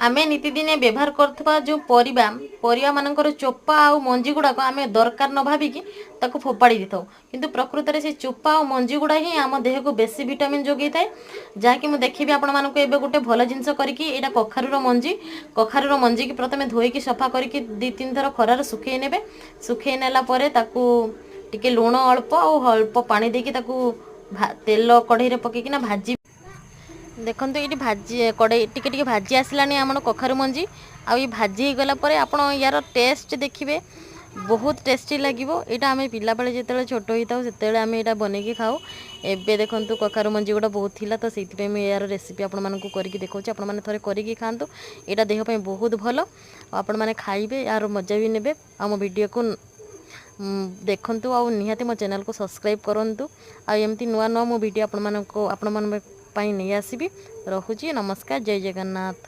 ଆମେ ନିତିଦିନେ ବ୍ୟବହାର କରୁଥିବା ଯେଉଁ ପରିବା, ପରିବାମାନଙ୍କର ଚୋପା ଆଉ ମଞ୍ଜି ଗୁଡ଼ାକ ଆମେ ଦରକାର ନ ଭାବିକି ତାକୁ ଫୋପାଡ଼ି ଦେଇଥାଉ। କିନ୍ତୁ ପ୍ରକୃତରେ ସେ ଚୋପା ଆଉ ମଞ୍ଜି ଗୁଡ଼ା ହିଁ ଆମ ଦେହକୁ ବେଶୀ ଭିଟାମିନ୍ ଯୋଗେଇଥାଏ, ଯାହାକି ମୁଁ ଦେଖିବି ଆପଣମାନଙ୍କୁ ଏବେ ଗୋଟେ ଭଲ ଜିନିଷ କରିକି। ଏଇଟା କଖାରୁର ମଞ୍ଜି। କଖାରୁର ମଞ୍ଜିକି ପ୍ରଥମେ ଧୋଇକି ସଫା କରିକି 2-3 ଥର ଖରାରେ ଶୁଖେଇ ନେବେ। ଶୁଖେଇ ନେଲା ପରେ ତାକୁ ଟିକେ ଲୁଣ ଅଳ୍ପ ଆଉ ଅଳ୍ପ ପାଣି ଦେଇକି ତାକୁ ତେଲ କଢ଼େଇରେ ପକେଇକିନା ଭାଜି। ଦେଖନ୍ତୁ, ଏଇଠି ଭାଜି କଢ଼େଇ ଟିକେ ଟିକେ ଭାଜି ଆସିଲାଣି ଆମର କଖାରୁ ମଞ୍ଜି। ଆଉ ଏଇ ଭାଜି ହେଇଗଲା ପରେ ଆପଣ ୟାର ଟେଷ୍ଟ ଦେଖିବେ, ବହୁତ ଟେଷ୍ଟି ଲାଗିବ। ଏଇଟା ଆମେ ପିଲାବେଳେ ଯେତେବେଳେ ଛୋଟ ହେଇଥାଉ, ସେତେବେଳେ ଆମେ ଏଇଟା ବନେଇକି ଖାଉ। ଏବେ ଦେଖନ୍ତୁ, କଖାରୁ ମଞ୍ଜି ଗୁଡ଼ା ବହୁତ ଥିଲା, ତ ସେଇଥିପାଇଁ ମୁଁ ଏହାର ରେସିପି ଆପଣମାନଙ୍କୁ କରିକି ଦେଖାଉଛି। ଆପଣମାନେ ଥରେ କରିକି ଖାଆନ୍ତୁ, ଏଇଟା ଦେହ ପାଇଁ ବହୁତ ଭଲ। ଆଉ ଆପଣମାନେ ଖାଇବେ, ଏହାର ମଜା ବି ନେବେ। ଆଉ ମୋ ଭିଡ଼ିଓକୁ ଦେଖନ୍ତୁ ଆଉ ନିହାତି ମୋ ଚ୍ୟାନେଲକୁ ସବସ୍କ୍ରାଇବ୍ କରନ୍ତୁ। ଆଉ ଏମିତି ନୂଆ ନୂଆ ମୁଁ ଭିଡ଼ିଓ ଆପଣମାନଙ୍କ ପାଇଁ ନେଇ ଆସିବି। ରହୁଛି, ନମସ୍କାର, ଜୟ ଜଗନ୍ନାଥ।